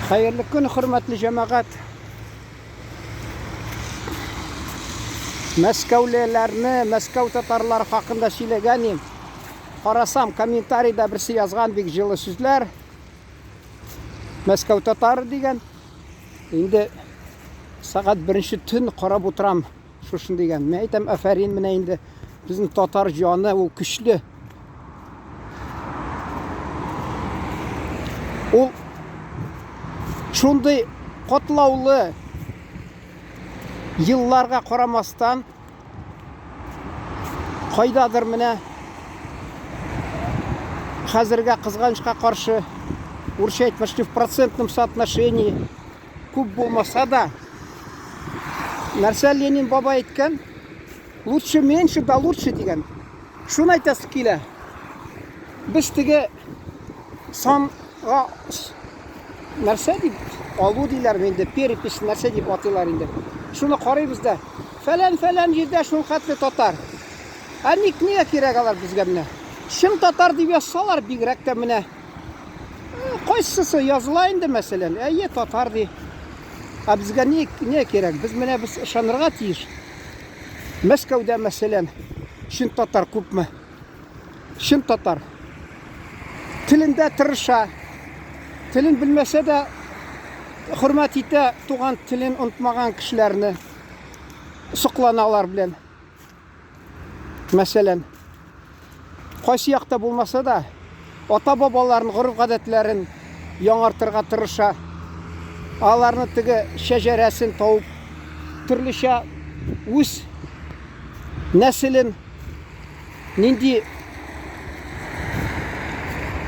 Хәерле көн, хөрмәтле җәмәгать. Мәскәүлеләрне, Мәскәү татарлары хакында сөйләгән идем. Карасам, комментарийда берсе язган бик җылы сүзләр. Мәскәү татары дигән. Инде сәгать беренче төн карап утырам шушын дигән. Мин әйтәм, афәрин, менә инде безнең татар җаны ул көчле. Ул шундый катлаулы елларга карамастан кайдадыр менә хәзергә кызганычка каршы урысча әйтмешли в процентном соотношении күп булмаса да нәрсә Ленин бабай әйткән лучше меньше да лучше дигән шуны әйтәсе килә без теге санга нәрсә дип алу диләр инде перепись нәрсә дип атыйлар инде шуны карыйбыз да фәлән фәлән җирдә шул хәтле татар ә ник нигә кирәк алар безгә менә чын татар дип язсалар бигрәк тә менә кайсысы языла инде мәсәлән әйе татар ди ә безгә ни не кирәк без менә без ышанырга тиеш Мәскәүдә мәсәлән чын татар күпме Чын татар. Телендә тырыша. Телен белмәсә дә хөрмәт итә туган телен онытмаган кешеләрне. Соклана алар белән. Мәсәлән, кайсы якта булмаса да, ата-бабаларын гореф-гадәтләрен яңартырга тырыша. Аларны теге шәҗәрәсен табып, төрлечә үз нәселен Нинди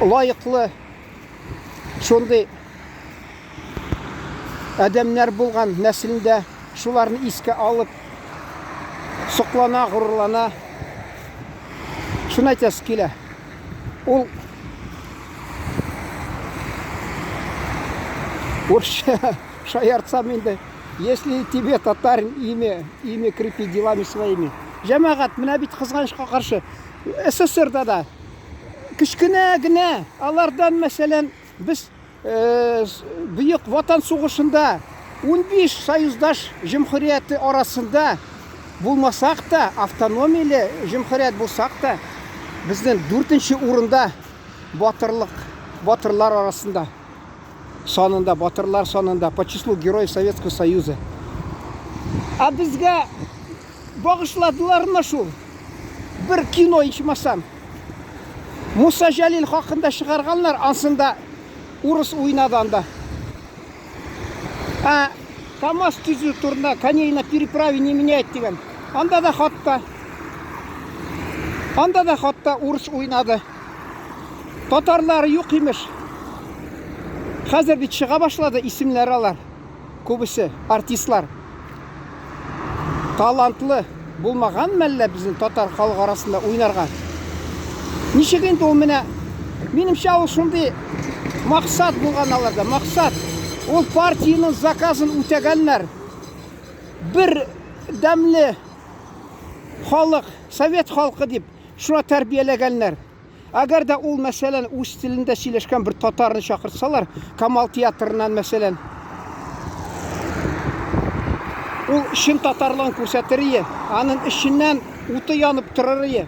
лаеклы шундый адәмнәр булган нәселендә шуларны искә алып соклана, горурлана. Шуны әйтәсе килә. Ул урысча шаяртсам инде, Если тебе татарин имя, имя крепи делами своими. Җәмәгать, менә бит кызганычка каршы, СССРда да кечкенә генә алардан, мәсәлән, без э, Бөек Ватан сугышында 15 союздаш җөмһүрияте арасында булмасак та, автономияле җөмһүрият булсак та, безнең дүртенче урында батырлык, батырлар арасында. Санында, батырлар санында, по числу героев Советского Союза. Ә безгә багышладылар менә шул. Бер кино ичмасам. Муса Җәлил хакында чыгарганнар, ансында урыс уйнады анда. Ә КАМАЗ төзү турында коней на переправе не меняет дигән. Анда да хатта. Анда да хатта урыс уйнады. Татарлар юк имеш. Хәзер бит чыга башлады исемнәре алар. Күбесе артистлар. Талантлы булмаган мәллә безнең татар халык арасында уйнарга. Ничек инде ул менә минемчә ул шундый максат булган аларда, максат. Ул партиянең заказын үтәгәннәр. Бер дәмле халык, совет халкы дип Шуңа тәрбияләгәннәр. Әгәр дә ул, мәсәлән, үз телендә сөйләшкән бер татарны чакыртсалар, Камал театрыннан, мәсәлән, ул чын татарлыгын күрсәтер ие, аның эченнән уты янып торыр ие.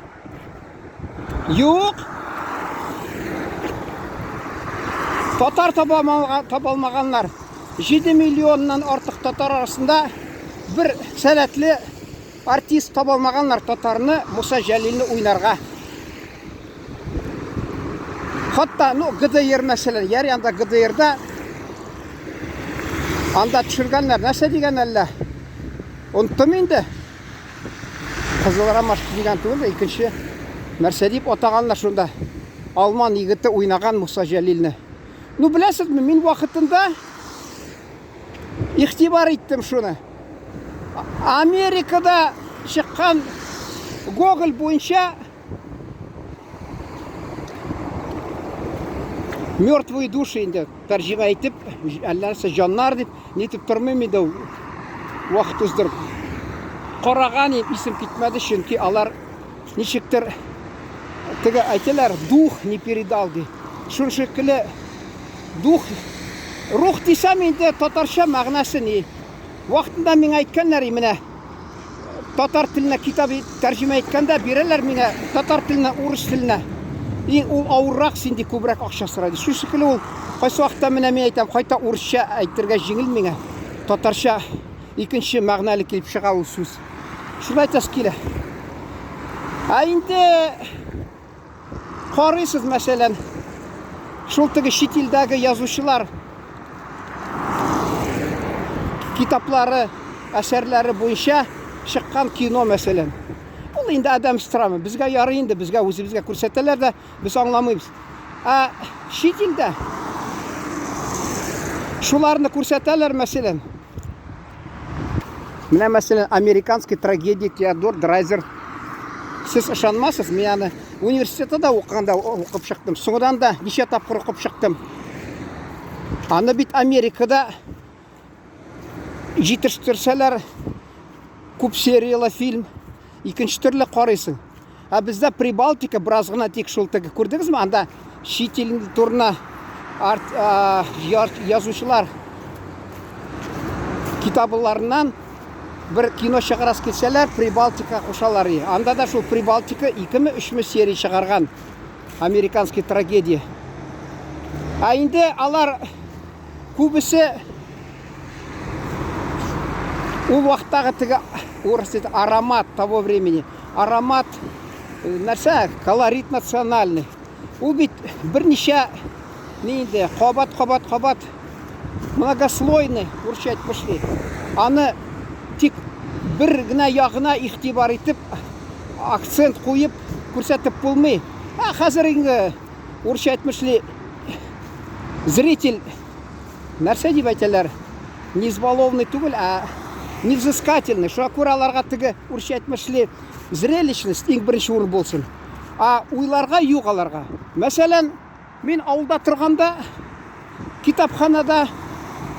Юк! Татар таба алмаганнар. 7 миллионнан артык татар арасында бер сәләтле Артист таба алмаганнар татарны Муса Җәлилне уйнарга. Хатта, ну, ГДР мәсәлән, яри анда ГДРда анда төшергәннәр. Нәрсә дигән әллә? Оныттым инде. Кызыл ромашка дигән түгел, икенче нәрсә дип атаганнар шунда. Алман егете уйнаган Муса Җәлилне. Ну, беләсезме, мин вакытында Игътибар иттем шуны. Америкада чыккан Гоголь буенча Мертвые души инде тәрҗемә итеп, әллә нәрсә җаннар дип, нитеп тормыйм инде вакыт уздырып. Караган исем китмәде, чөнки алар ничектер теге Теге әйтәләр, дух не передал ди. Шул шикелле дух, рух дисәм инде татарча мәгънәсе ни? Вакытында миңа әйткәннәр, менә татар теленә китап тәрҗемә иткәндә бирәләр миңа татар теленә, урыс теленә. И ул авыррак, син ди күбрәк акча сорай ди. Шул шикелле ул кайсы вакытта менә мин әйтәм, кайта урысча әйтергә җиңел миңа. Татарча икенче мәгънәле килеп чыга ул сүз. Шуны әйтәсе килә. Ә инде карыйсыз, мәсәлән, шул теге чит илдәге язучылар китаплары, әсәрләре буенча чыккан кино, мәсәлән. Ул инде адәм страмы. Безгә ярый инде, безгә үзебезгә күрсәтәләр дә, без аңламыйбыз. Ә чит илдә шуларны күрсәтәләр, мәсәлән. Менә мәсәлән, американский трагедия Теодор Драйзер. Сез ышанмасыз, мин аны университетта да укыганда укып чыктым. Соңынан да ничә тапкыр укып чыктым. Аны бит Америкада җитештерсәләр, күп сериялы фильм, икенче төрле карыйсың. Ә бездә Прибалтика бераз гына тик шул теге күрдегезме? Анда чит ил турына арт, а, язучылар китапларыннан бер кино чыгарасы килсәләр, Прибалтика кушалар. Анда да шул Прибалтика икеме, өчме серия чыгарган. Американский трагедия. Ә инде алар күбесе ул вакыттагы теге урыс аромат того времени. Аромат э, нәрсә? Колорит национальный. Ул бит берничә ни инде кабат кабат кабат многослойный урысча әйтмешли. Аны тик бер генә ягына игътибар итеп, акцент куеп күрсәтеп булмый. Ә хәзер инде урысча әйтмешли зритель нәрсә дип әйтәләр? Не избалованный түгел, ә невзыскательный. Шуңа күрә аларга теге урысча әйтмешли зрелищность иң беренче урын булсын. Ә уйларга юк аларга. Мәсәлән, мин авылда торганда китапханада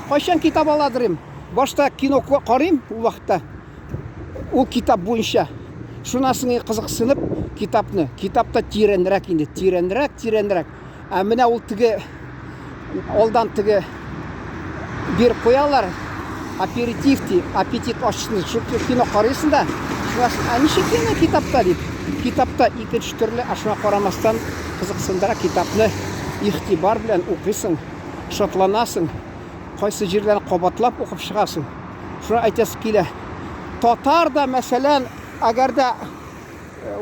кайчан китап аладырым? Башта кино карыйм ул вакытта. Ул китап буенча. Шуннан соң кызыксынып китапны. Китапта тирәнрәк инде, тирәнрәк, тирәнрәк. Ә менә ул теге алдан теге биреп куялар аперитив ди, аппетит ачсын. Шул кино карыйсың да, шуннан ә ничек икән китапта дип. Китапта икенче төрле, ә шуңа карамастан кызыксындыра китапны игътибар белән укыйсың, шатланасың, кайсы җирләрен кабатлап укып чыгасың. Шуны әйтәсе килә. Татар да, мәсәлән, әгәр дә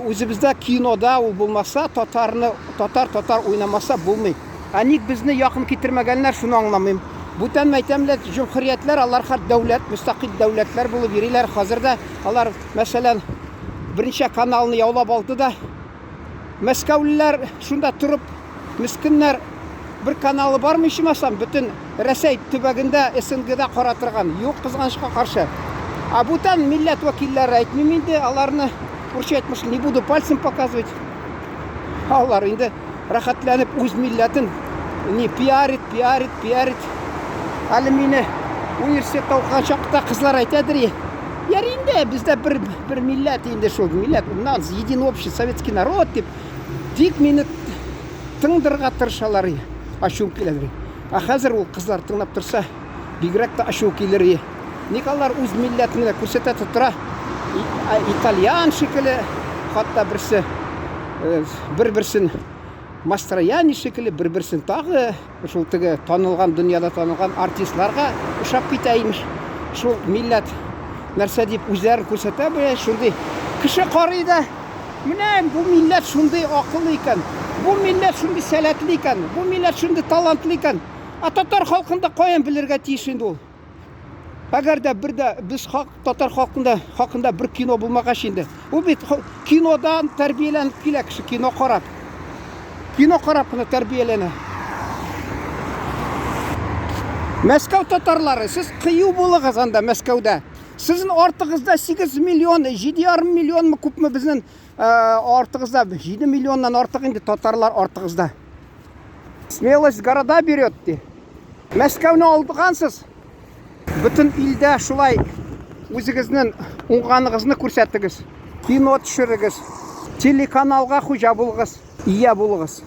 Үзебездә кинода ул булмаса, татарны, татар татар уйнамаса булмый. Ә ник безне якын китермәгәннәр, шуны аңламыйм. Бүтән мәйтәм лә, җөмһүриятләр, алар хәт дәүләт, мөстәкыйль дәүләтләр булып йөриләр. Хәзер дә алар, мәсәлән, берничә каналны яулап алды да, Мәскәүлеләр шунда торып, мескеннәр, бер каналы бармы ичмасам, бөтен Рәсәй төбәгендә, СНГда кара торган. Юк, кызганычка каршы. Ә бүтән милләт вәкилләре әйтмим инде, аларны урысча әйтмешли, не буду пальцем показывать. Алар инде рәхәтләнеп үз милләтен не пиарит, пиарит, пиарит. Әле мине университетта укыган чакта кызлар әйтәдер, Ярый инде, бездә бер, бер милләт инде шул, милләт, у нас един общий советский народ дип, тик мине тыңдырырга тырышалар, ачуым киләдер. Ә хәзер ул кызлар тыңлап торса, бигрәк тә ачуы килер. Ник алар үз милләтен генә күрсәтә тотыра? Итальян шикелле, хатта берсе э, бер-берсен Мастрояни шикелле, бер-берсен тагы шул теге танылган дөньяда танылган артистларга ошап китә имеш. Шул милләт нәрсә дип үзләрен күрсәтә белә, шундый кеше карый да, менә бу милләт шундый акыллы икән, бу милләт шундый сәләтле икән, бу милләт шундый талантлы икән. Ә татар халкында каян белергә тиеш инде ул? Әгәр дә бер дә без хак, татар халкында хакында бер кино булмагач инде. Ул бит кинодан тәрбияләнеп килә кеше, кино карап. Кино карап кына тәрбияләнә. Мәскәү татарлары, сез кыю булыгыз анда Мәскәүдә. Сезнең артыгызда 8 миллион, 7,5 миллионмы күпме безнең э, артыгызда 7 миллионнан артык инде татарлар артыгызда. Смелость города берет ди. Мәскәүне алдыгансыз. Бөтен илдә шулай үзегезнең уңганыгызны күрсәтегез. Кино төшерегез. Телеканалга хуҗа булыгыз. Ия булыгыз.